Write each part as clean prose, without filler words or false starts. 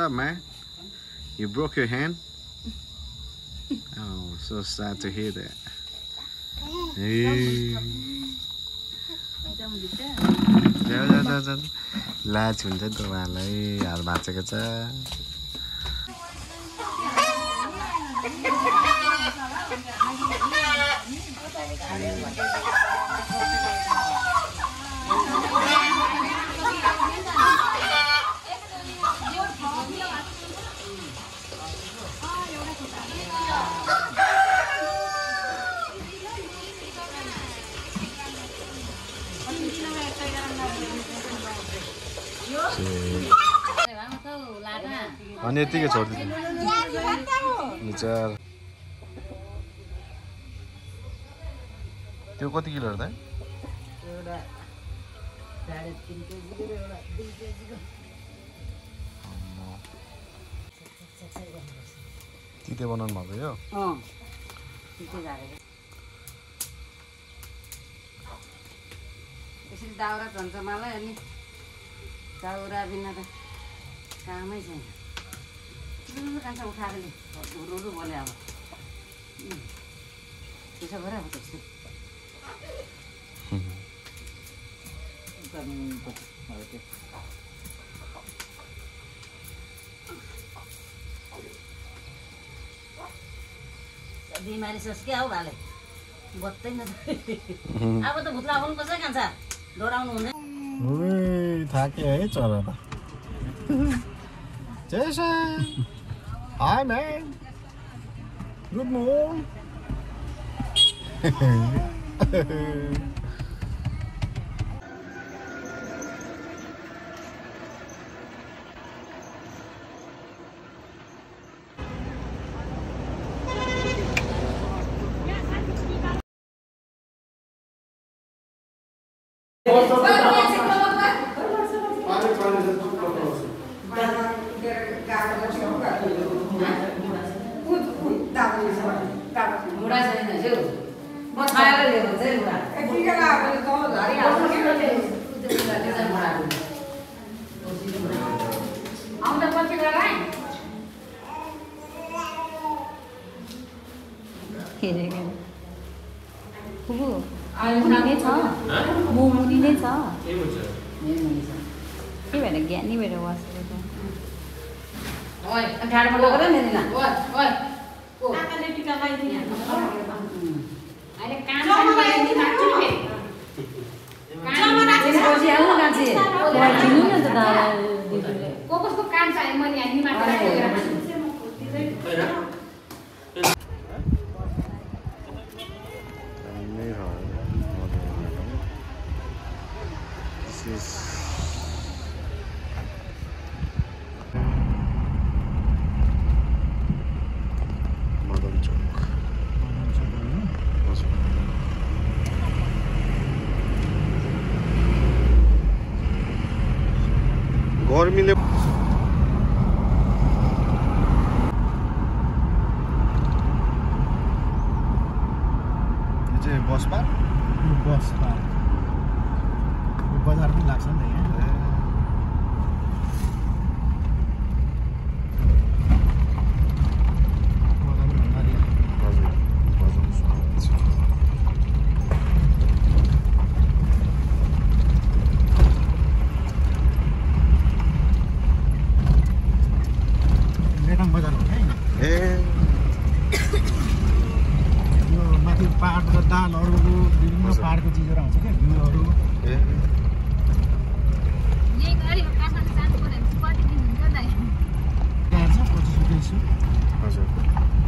up, man? You broke your hand? Oh, so sad to hear that. Hey. जा लाज हुन्छ नि त उहाँलाई हात भाँचेको छ अनि यतिकै छोडिदिनु विचार त्यो कति किलो हो त तिते बनाउनु भएको यो यसरी दाउरा झन्छ मलाई अनि दाउरा बिना त कामै छैन कान्छा उठाएर नि रुरु बोले अब त्यसो गरेर अब त्यस्तो बिमारी सस्किया हौ भाले बत्दैन अब त भुत्ला आउनुपर्छ कान्छा डराउनु हुँदैन थाक्यो है चरा त Jason! Hi, man! Good morning! ज्ञानी भएर बसेको छ ओइ अगाडि बोलेको र नि ना ओइ काकाले टिका लगाइदिनु अहिले काम लगाइदिनु काट्छु नि जमाना बसी आउन कान्छे दिनु न त दादा दिदीले कसको काम चाहिँ मैले यहाँ निमाटेर गर्मीले बस पार्क बजार पनि लाग्छ नि त यहाँ पहाडको दालहरू विभिन्न पहाडको चिजहरू आउँछ क्या घिउहरू हजुर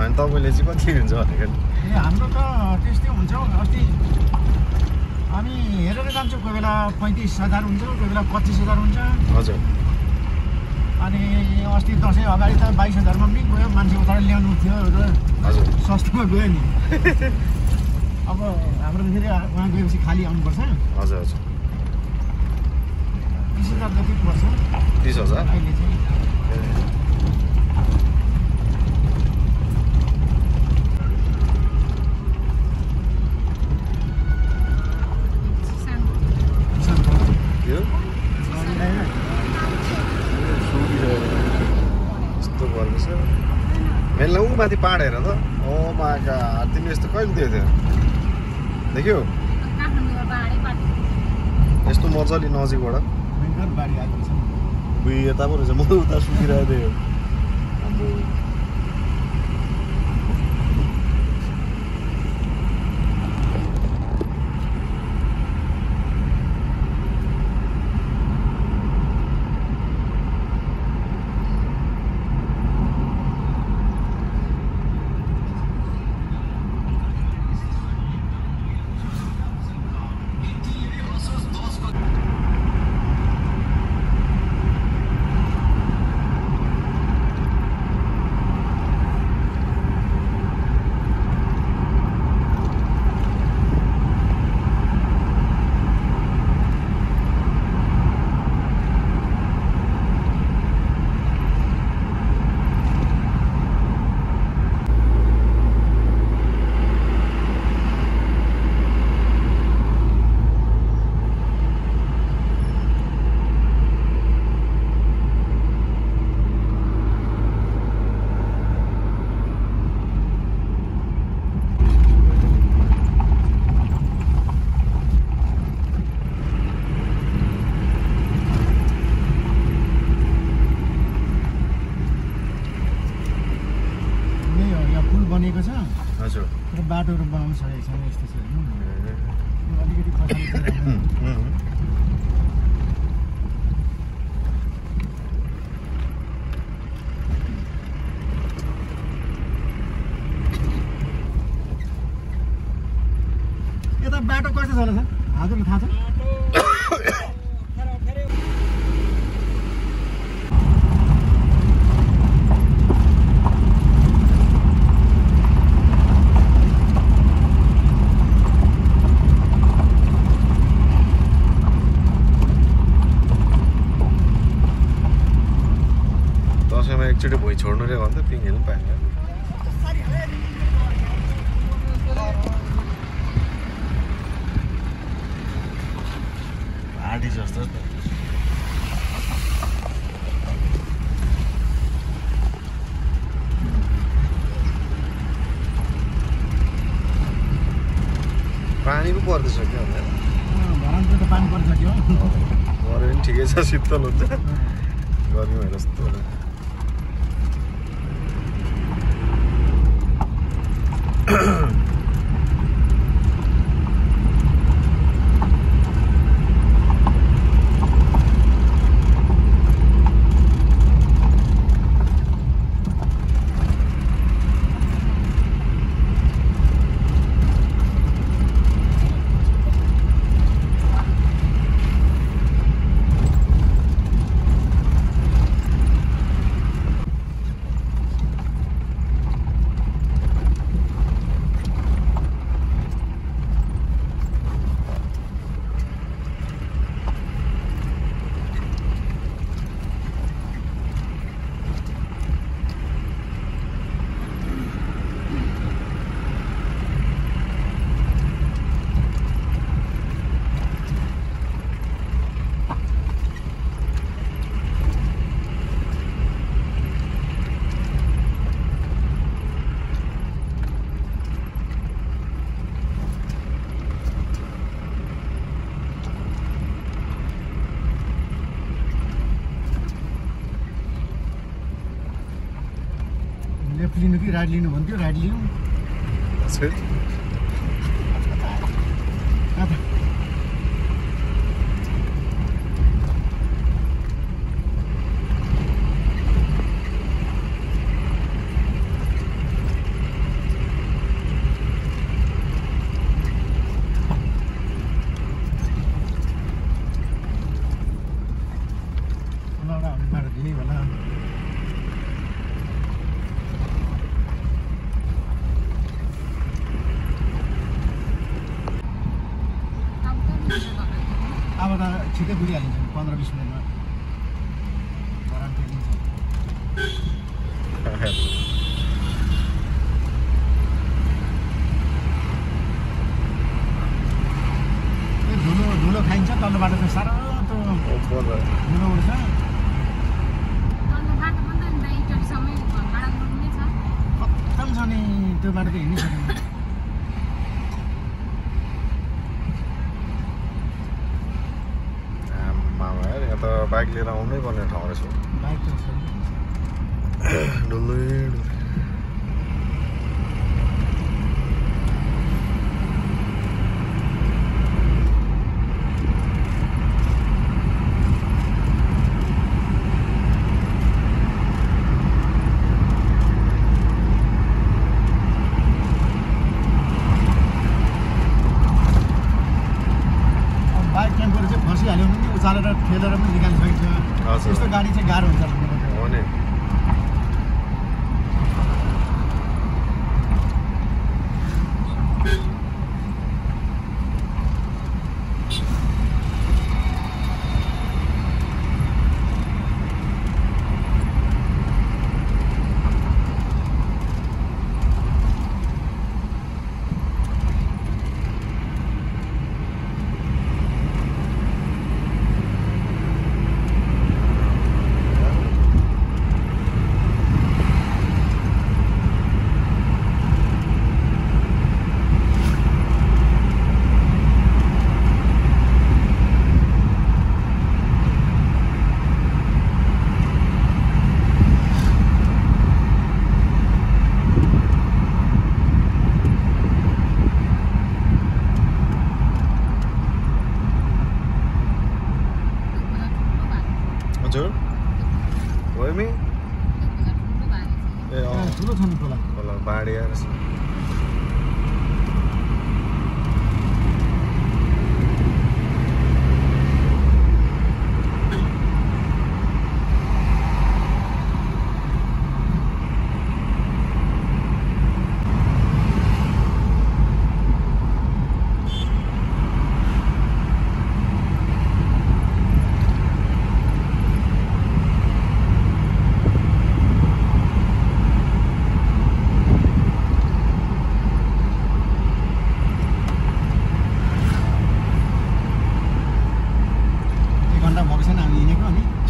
अनि तपाईँले चाहिँ कति हुन्छ भनेको ए हाम्रो त त्यस्तै हुन्छ अस्ति हामी हेरेर जान्छौँ कोही बेला 35,000 हुन्छ कोही बेला 25,000 हुन्छ हजुर अनि अस्ति दसैँ अगाडि त 22,000मा पनि गयो मान्छे उता ल्याउनु थियो र हजुर सस्तोमा गयो नि अब हाम्रो फेरि वहाँ गएपछि खाली आउनुपर्छ हजुर हजुर 30,000 जति पर्छ 30,000 अहिले चाहिँ माथि पाहाड हेर त ओ माय गॉड तिमी यस्तो कहिले देख्थ्यौ देख्यौ यस्तो मजाले नजिकबाट बारी आएको छ उयो यता पो रहेछ म उता सुतिरहेको थिएँ बनेको छ हजुर तर बाटोहरू बनाउन सकेको छैन यस्तो छ अलिकति खतरा यता बाटो कस्तो छ होला सर हजुरलाई थाहा छ एकचोटि भुइँ छोड्नु रे भन्दा पिङ हेर्नु पाएन आँटी जस्तो पानी पो पर्दैछ क्या भरमतिर त पानी परिसक्यो गरे पनि ठिकै छ शीतल हुन्छ गर्मी भएर जस्तो लेफ्ट लिनु कि राइट लिनु भन्थ्यो राइट लिनु अब त छिटै पुगिहालिन्छ 15-20 मिनटमा गरान फेरिन्छ धुलो खाइन्छ तल्लो बाटो चाहिँ साह्रो धुलो उड्छ खतरा अनि त्यो बाटो त हिँड्नै सकिँदैन। यहाँ त बाइक लिएर आउनै पर्ने ठाउँ रहेछ बाइक त छ डुल्लै बाइक टेम्पोहरू चाहिँ फसिहाल्यो भने उचालेर ठेलेर पनि निकाल्न सकिन्छ। हजुर। यस्तो गाडी चाहिँ गाह्रो हुन्छ हो नि हजुर वहीँ ए अँ ठुलो छ नि खोला। होला बाढी आएर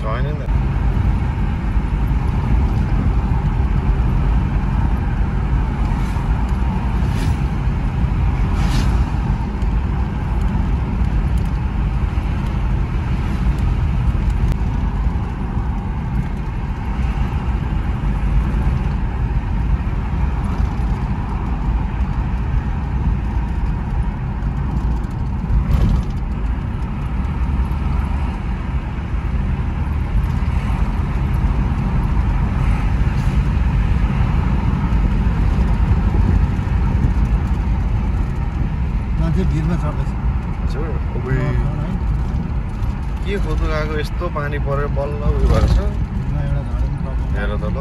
छैन नि भिरमा चढ्दैछ। हजुर के खोज्नु गएको यस्तो पानी पऱ्यो बल्ल उयो भएर छ एउटा झडा पनि प्रब्लम। हेर त ल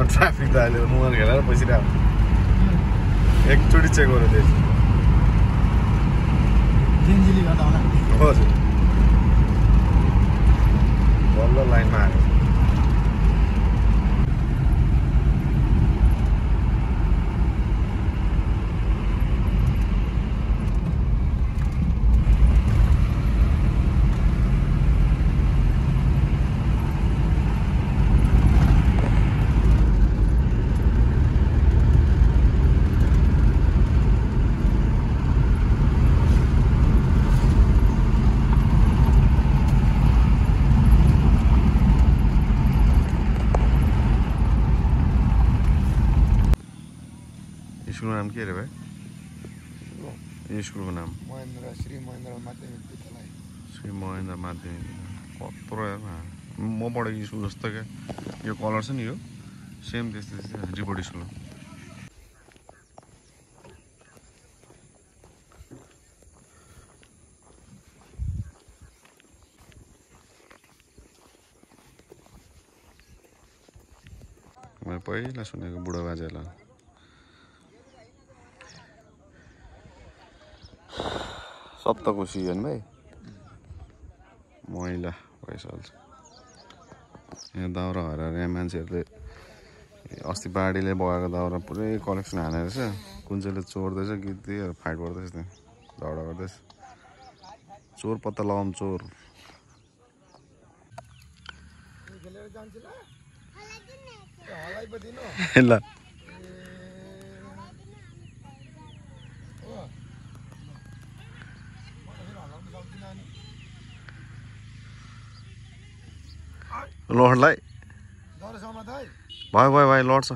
रोडमा ट्राफिक त अहिले मोबाइल खेलेर बसिरहेको एकचोटि चेक गर्नु त्यसो जेन्जीले गर्दा होला हजुर बल्ल लाइनमा आएको स्कुलको नाम के अरे भाइ यो स्कुलको नाम श्री महेन्द्र माध्यमिक विद्यालय श्री महेन्द्र माध्यमिक कत्रो म पढेको स्कुल जस्तो क्या यो कलर छ नि यो सेम त्यस्तै त्यस्तै रिपोर्ट स्कुल मैले पहिला सुनेको बुढो बाजेलाई सप्तकोशी होइन भाइ मैला भइसक्छ यहाँ दाउरा हराएर यहाँ मान्छेहरूले अस्ति बाढीले बगाएको दाउरा पुरै कलेक्सन हानेर रहेछ कुन चाहिँले चोर्दैछ गीतहरू फाइट गर्दैछ त्यहाँ झगडा गर्दैछ चोर पत्ता लगाउँ चोर ल लड्लाई भयो भयो भाइ लड्छ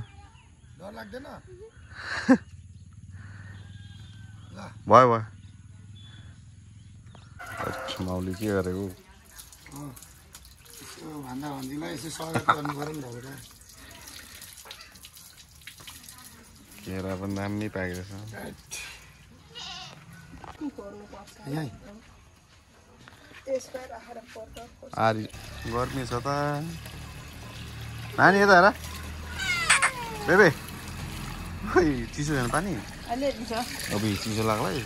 भयो भयो माउली के गरेको भन्दा भन्दिलाई यसो स्वागत गर्नु पर्यो नि त केरा पनि दामी पाकेको छ आरी गर्मी छ त नानी यता हेर बेबे खोइ चिसो छैन पानी अब चिसो लाग्ला है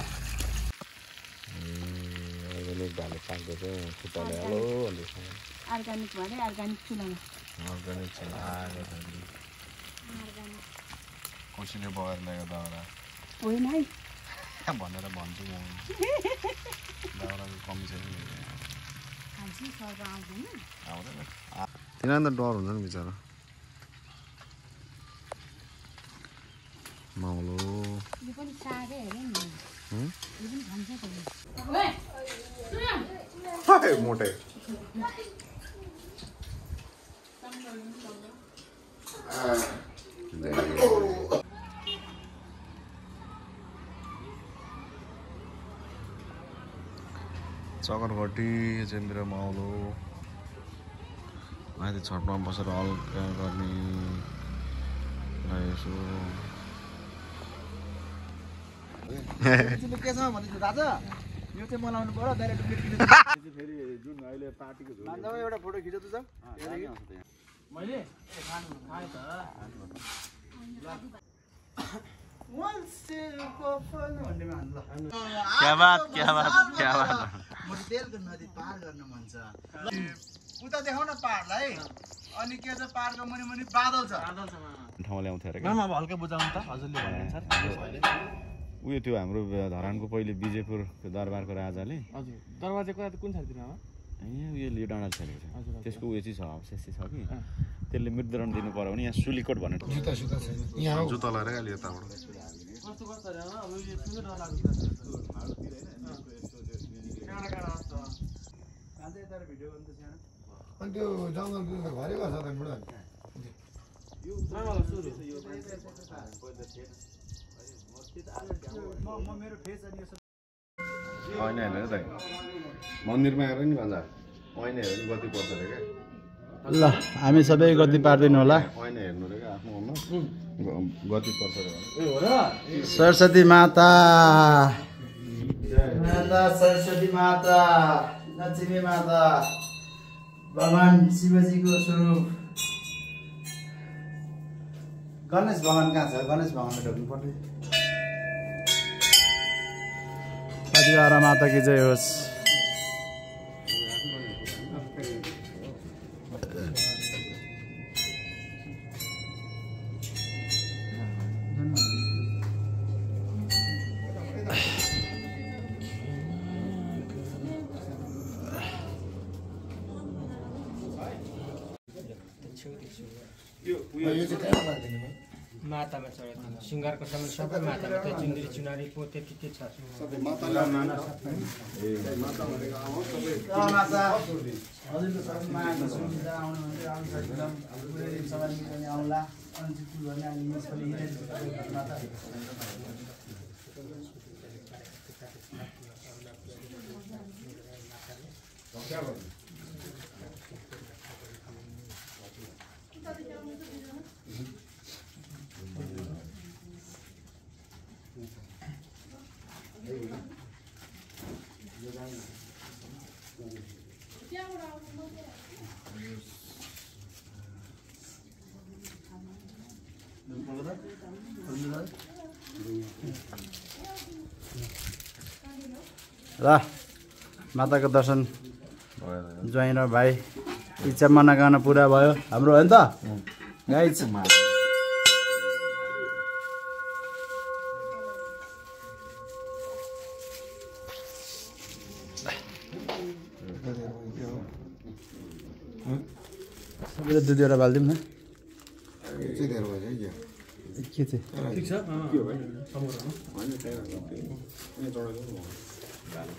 भाले पाक्दैछ खुट्टाले हेलो भन्दैछ अर्ग्यानिक भने अर्ग्यानिक चुलामा अर्ग्यानिक छ आएको छ कसैले बगाएर ल्याएको दाउरा होइन है भनेर भन्छु म दाउराको कमी छ आउँदैन तिनीहरू त डर हुन्छ नि बिचरा माउलो मोटे चकरघटी चेन्द्र माउलो माथि छतमा बसेर हल्का गर्ने यसो के छ भने राजा यो चाहिँ मलाउनु पर्यो डाइरेक्ट फेरि जुन अहिले पार्टीको एउटा फोटो खिच्यो त मैले क्या बात तेलको नदी पार गर्न मन छ उता देखाउ न पाहाडलाई अनि के छ पाहाडको मुनि मुनि बादल छ ठाउँ ल्याउँथ्यो अरे अब हल्का बुझाउनु त हजुरले भन्नुहुन्छ उयो त्यो हाम्रो धरानको पहिले विजयपुर दरबारको राजाले हजुर दरबार चाहिँ कता कुन साइडतिर हो यहाँ उयो डाँडा छेलेको छ त्यसको उयो चाहिँ छ अवशेष छ कि त्यसले मृत्युदण्ड दिनु पर्यो भने यहाँ सुलीकोट भनेर जुत्ता सुत्ता छैन यहाँ जुत्ता लगाएर अलि यताबाट कस्तो कस्तो रे अब यो सुन्नु डर लाग्छ भाडुतिर हैन काँडा आउँछ कान्छे यता भिडियो गर्नु त सानो अनि त्यो जङ्गलतिर त घरै गर्छ त बुढा यो जङ्गल सुरु म मेरो फेस अनि यसो होइन हेर्नु त मन्दिरमा आएर नि भन्छ ऐना हेर्नु गति पर्छ अरे क्या ल हामी सबै गति पार्दैनौँ होला ऐना हेर्नु रे क्या आफ्नो मनमा गति पर्छ अरे सरस्वती माता माता सरस्वती माता लक्ष्मी माता भगवान शिवजीको स्वरूप गणेश भगवान कहाँ छ गणेश भगवानलाई ढोक्नु पर्ने पतिवारा माता की जय होस् मातामा चढेको सिङ्गारको सामान सबै मातामा त्यो चुन्दरी चुनारी पोते के छ ल माताको दर्शन ज्वाइँ र भाइ इच्छा मनोकामना पुरा भयो हाम्रो हो नि त गाइस सबैले दुधवटा बालिदिउँ न के चाहिँ ठिक छ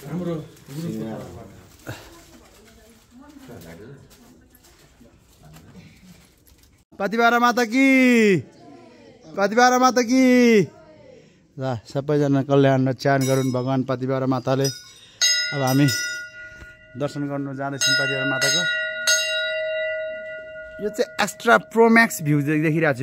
हाम्रो पतिवारा माता की ल सबैजना कल्याण र च्यान गरून् भगवान् पतिवारा माताले अब हामी दर्शन गर्नु जाँदैछौँ पतिवारा माताको यो चाहिँ एक्स्ट्रा प्रो म्याक्स भ्यू देखिरहेको छु